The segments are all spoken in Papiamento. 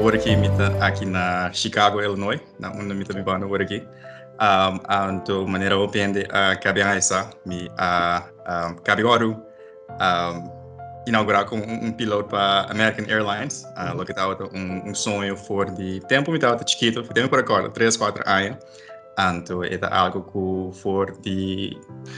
Awor aki mi ta aki na Chicago, Illinois, na unda mi ta bibando awor aki. Anto manera hopi hende a kabi a sa, mi a kabi oru inaugurá komo un piloot pa American Airlines, loke tabata un soño for di tempu mi tabata chikitu, for tempu mi por rekorda, tres, kuater aña. Anto e ta algo ku for di,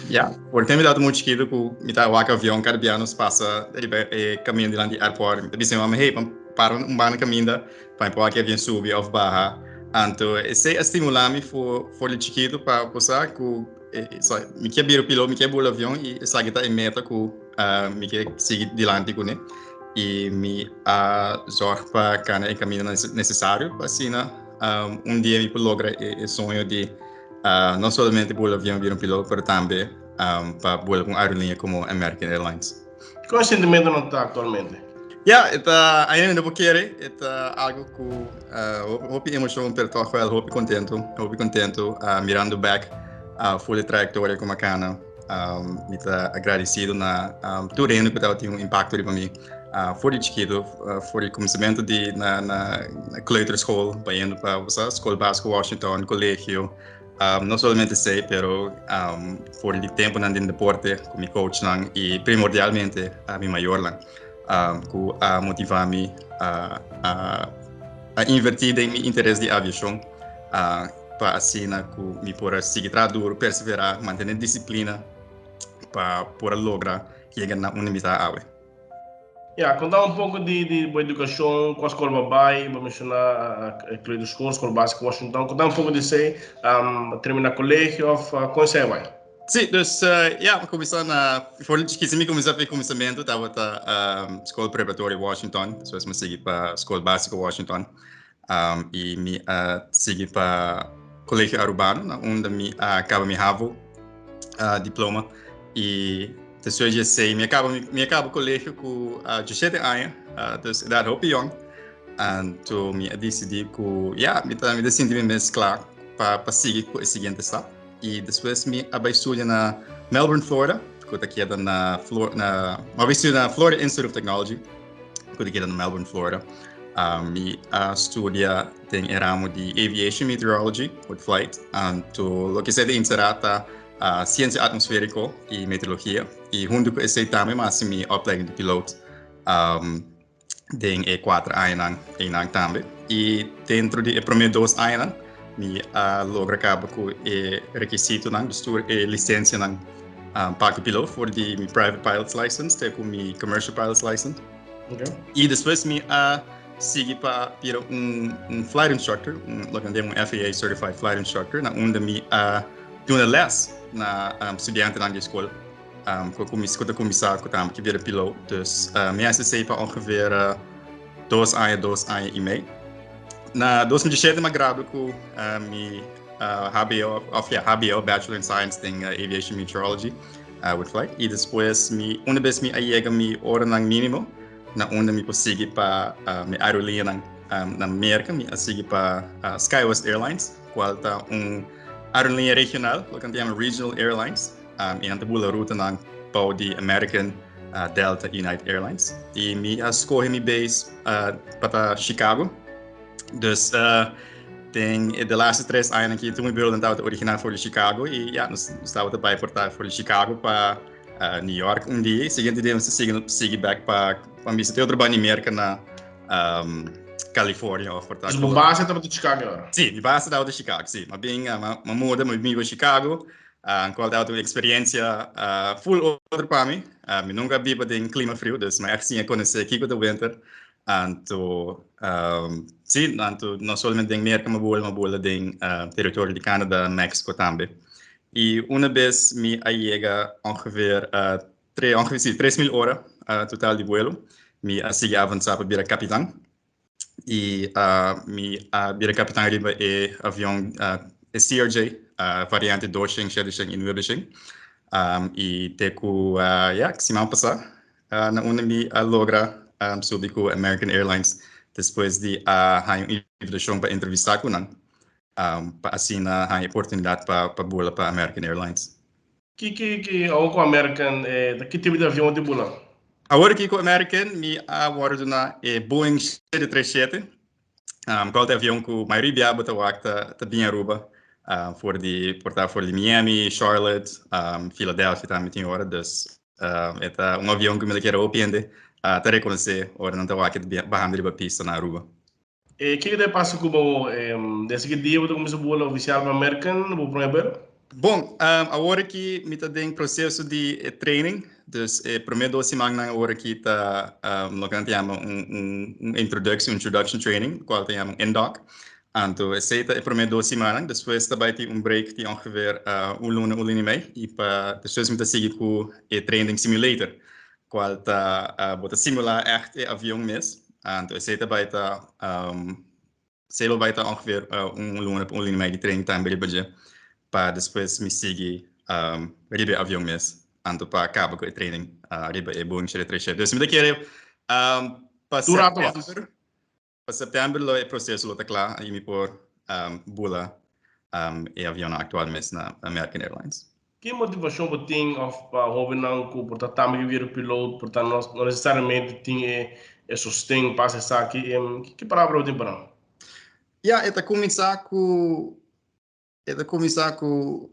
ya, for di tempu mi tabata muchu chikitu ku mi ta wak avion kada bia nos pasa riba e kaminda dilanti di airport, mi ta bisa mi mama, hey, ban para un banda kaminda pa mi por wak e avion subi òf baha. Anto esei a stimulá mi for for di chikitu pa por sa ku mi ke bira piloto, mi ke bula avion i esaki ta e meta ku mi ke sigui dilanti kuné. I mi a zòrg pa kana e kaminda nesesario pa asina un dia mi por logra e soño di no solamente bula avion bira un piloto, pero tambe pa bula ku un aerolínea komo American Airlines. Kon e sentimentonan ta aktualmente? Ya, e ta, ainda mi no por kere, e ta algu ku hopi emoshon, pero tòg wèl hopi kontentu, hopi kontentu mirando bèk for e trayektoria ku mi a kana. Mi ta agradesido na tur hende ku tabatin un impakto riba mi for di chikitu, for di kuminsamentu di na na kleuterschool bayendo pa skol básiko Washington, kolegio. No solamente esei, pero for di tempunan den deporte ku mi coachnan i primordialmente mi mayornan ku a motivá mi a invertí den mi interes di aviashon. Pa asina ku mi por a sigui traha duru, perseverá, mantené disiplina pa por a logra yega na unda mi ta awe. Ya, konta un poko di di bo edukashon, kua skol bo a bai, bo a menshoná kleuterschool, skol básiko Washington, konta un poko di esei, bo a terminá kolegio òf kon esei a bai? Sí, dus ya, mi kuminsá na, for di chikis mi kuminsá pa e kuminsamentu tabata skol preparatorio Washington, despues mi a sigui pa skol básiko Washington. I mi a sigui pa Colegio Arubano na unda mi a kaba mi havo diploma i despues di esei mi a kaba mi a kaba colegio ku 17 aña, dus edat hopi yong. Anto mi a disidí ku ya mi ta mi ta sinti mi mes kla pa pa sigui ku e siguiente stap i despues mi a bai studia na Melbourne, Florida ku ta keda na Flor na mi a bai studia na Florida Institute of Technology. Ku ta keda na Melbourne, Florida. Mi a studia den e ramo di Aviation Meteorology with Flight. Anto loke esei ta inserá ta siensia atmosfériko i meteorologia. I huntu ku esei tambe mi a hasi mi opleiding di piloot den e kuater añanan einan tambe. I dentro di e promé dos añanan mi a logra kaba ku e rekisitonan, dus tur e lisensianan Pa ku piloot for di mi private pilot's license te ku mi commercial pilot's license. Okay. I despues mi a sigui pa bira un flight instructor, un, loke nan un FAA certified flight instructor, na unda mi a duna les na studiantenan di skol. Ku ku ta kuminsá ku tambe ke bira piloot. Dus mi a hasi esei pa ongeveer 2 aña, 2 aña i mei. Na 2017 mi a gradua ku mi HBO, of ja, HBO, Bachelor in Science in Aviation Meteorology with Flight. I despues mi, una bes mi a yega mi oranan mínimo, na unda mi por sigui pa mi aerolíneanan na Merka, mi a sigui pa SkyWest Airlines, kual ta un aerolínea regional, loke nan ta yama Regional Airlines, i nan ta bula rutanan bou di American, Delta, United Airlines. I mi a skohe mi base pa ta Chicago. Dus den de laatste 3 aña aki, tur mi buurman tabata original for di Chicago i ja, nos tabata bai por ta for di Chicago pa New York un dia, siguiente dia nos sigui sigui back pa pa bisa te otro banda di Merka na California of por ta. Dus bo base tabata Chicago ahora? Sí, mi base tabata Chicago, sí. Mi a bin, mi a muda, mi a bin pa Chicago, cual tabata un experiencia full otro pa mi. Mi nunca a biba den clima friu, dus mi a echt siña conoce kico ta winter. Anto, sí, anto no solamente den Merka mi a bula, mi a bula den teritorio di Canada, Mexico tambe. I una bes mi a yega ongeveer ongeveer, sí, 3000 ora total di vuelo, mi a sigui avansa pa bira kapitan. I mi a bira kapitan riba e avion e CRJ, variante 200, 700 i 900. I te ku, ya, siman pasá na unda mi a logra subi ku American Airlines despues di a haña un invitashon pa entrevistá ku nan pa asina haña oportunidat pa bula pa American Airlines. Ki awor ku American, ki tipo di avion bo ta bula? Awor aki ku American mi a wòrdu duna e Boeing 737. Cual ta avion cu mayoria bia bo ta wak ta ta bin Aruba for di por ta for di Miami, Charlotte, Philadelphia tambe tin ora. Dus e ta un avion cu mi ta kere hopi hende ta reconoce ora nan ta wak e bahando riba pista na Aruba. E kiko ta pasa ku bo desde ki dia bo ta kuminsá bula ofisial pa American bo promé bel? Bon, awor aki mi ta den proseso di e training, dus e promé dos simannan awor aki ta loke nan ta yama un un introductie, un introduction training, kual ta yama un indoc. Anto esei ta e promé dos simannan, despues ta bai tin un break di ongeveer un luna, un luna i mei, i pa despues mi ta sigui ku e training simulator, kual ta bo ta simulá ègt e avion mes. Anto esei ta bai ta esei lo bai ta ongeveer un luna pa un luna i mei di training tambe riba dje pa despues mi sigui riba e avion mes anto pa kaba ku e training riba e Boeing 737. Dus mi ta kere pa september pa september lo e proseso lo ta kla i mi por bula e avionnan aktual mes na American Airlines. Ki motivashon bo tin òf pa hóbennan ku por ta tambe ke bira pilot, por ta no nesesariamente tin e sosten pa hasi esaki? Ki palabra bo tin pa nan? Ya, e ta kuminsá ku e ta kuminsá ku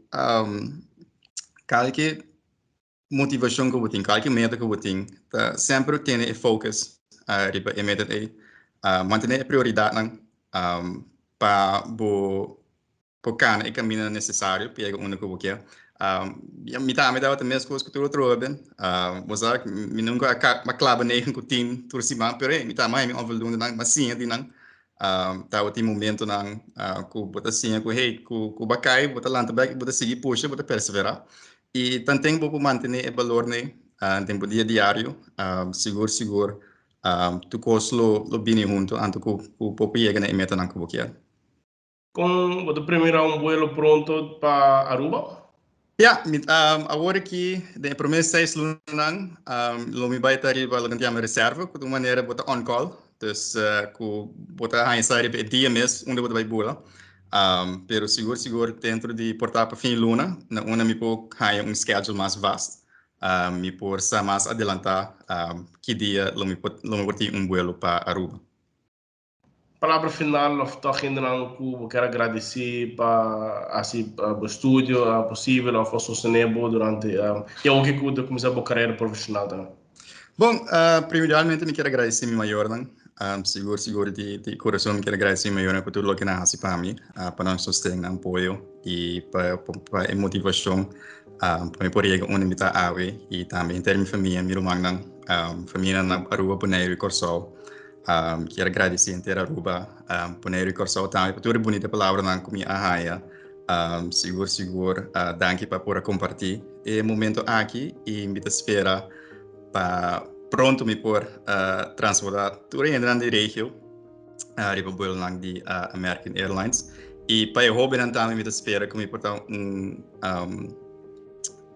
kalke motivashon ku bo tin, kalke meta ku bo tin, ta semper tene e focus riba e meta ei. Mantené e prioridatnan pa bo por cana e camino necesario pa yega unda cu bo kier. Mi tambe tabata mescos cu tur otro hoben. Bo sa, mi nunca a claba negen cu tin tur siman, pero hey, mi tambe a haya mi onvoldoendenan, mi a siña di nan. Tabatin momentonan cu bo ta siña cu hey, cu bo a cay, bo ta lanta bek y bo ta sigui pusha, bo ta persevera. Y tanten bo por mantene e balornan den bo dia diario, sigur sigur tur cos lo bini hunto anto cu bo por yega na e metanan cu bo kier. Kon bo ta premira un buelo pronto pa Aruba? Ya, mi awor aki den e prome seis lunanan lo mi bai ta riba loke nan ta yama reserva, ku ta un manera bo ta on call, dus ku bo ta haña sa riba e dia mes unda bo ta bai bula. Pero sigur sigur dentro di por ta pa fin di luna na unda mi por haña un schedule mas vast, mi por sa mas adelanta ki dia lo mi por tin un buelo pa Aruba. Palabra final of tòg hendenan ku bo kier a gradisí pa hasi bo estudio posibel of a sostené bo durante e oki ku ta kuminsá bo karera profeshonal tambe? Bon, primordialmente mi kier a gradisí mi mayornan. Sigur sigur di kurason mi kier a gradisí mi mayornan ku tur loke nan a hasi pa mi, pa nan sosten, nan apoyo i pa e motivashon pa mi por yega unda mi ta awe i tambe henter mi famia, mi rumannan, famianan na Aruba, Boneiru i Kòrsou. Kier agradeci henter Aruba, Boneiru y Kòrsou tambe pa tur e bunita palabranan ku mi a haya. Sigur sigur danki pa por a kompartí e momento aki i mi ta spera pa pronto mi por transportá tur e hendenan di regio riba buelonan di American Airlines. I pa e hóbennan tambe mi ta spera ku mi por ta un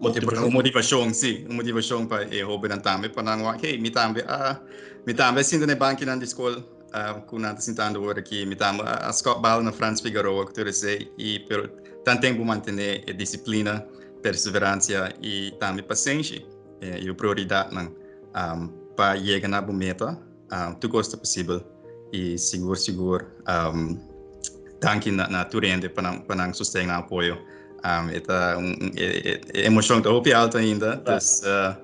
Motivacion. Un motivacion, sí. Un motivacion pa e hobennan tambe, pa nan wak, hey, mi tambe a, mi tambe a sinta na e bankinan di skol uh, ku nan ta sintando awor aki, mi tambe a, a skop bal na Frans Figaroa ku tur esei, i pero tanten bo mantené e disiplina, perseverancia i tambe pasenshi eh, i bo prioridatnan um, pa yega na bo meta, um, tur kos ta posibel. I sigur sigur um, danki na, na tur hende pa nan, pa nan sosten, nan apoyo. Um, e ta un, un, e, e, e emocion ta hopi alto ainda, dus uh,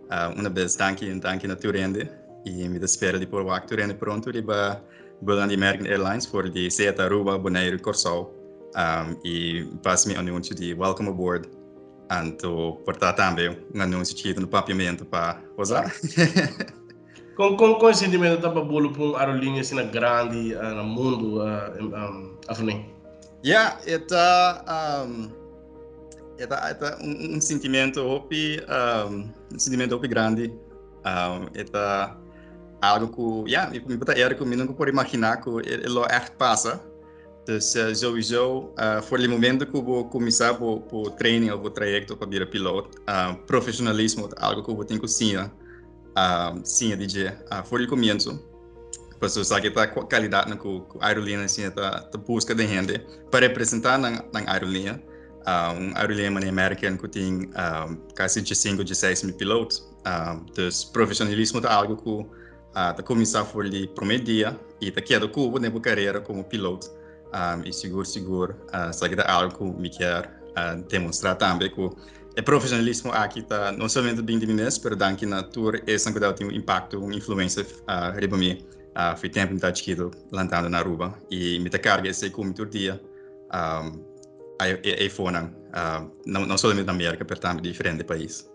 uh, una bes danki, danki na tur hende. I mi ta spera di por wak tur hende pronto riba buelonan di American Airlines for di sea ta Aruba, Boneiru, Kòrsou. Um, i pas mi anuncio di welcome aboard. Anto por ta tambe un anuncio chikito na papiamento pa osa. Kon kon kon e sentimento ta pa bolo pa un aerolínea asina grandi na mundu, Afronin? Ja, e ta um, e ta, e ta un, un sentimento hopi, um, un sentimento hopi grandi. Um, e ta algo ku, ja, mi, mi ta eerlijk, mi nunca por imaginar ku e, e lo echt pasa. Dus uh, sowieso, uh, voor di momento ku bo kuminsá bo, bo training of bo trayecto pa bira piloot, uh, profesionalismo ta algo ku bo tin ku siña. Siña di dje for di komienso. Pasobra esaki ta kalidatnan ku aerolinea siña ta buska den hende pa representá nan nan aerolinea. Un aerolinea manera American ku tin kasi diesinku, dieseis mil piloot. Dus profesionalismo ta algu ku. Ta kuminsá for di promé dia i ta keda ku bo den bo karera komo pilot. I sigur sigur esaki ta algu ku mi kier demostrá tambe ku e profesionalismo aki ta no solamente bin di mi mes, pero danki na tur esnan ku tabatin un impakto, un influensia riba mi for e tempu mi tabata chikitu lantando na Aruba. I mi ta karga esei ku mi tur dia eifonan, no solamente na Merka pero tambe di diferente pais.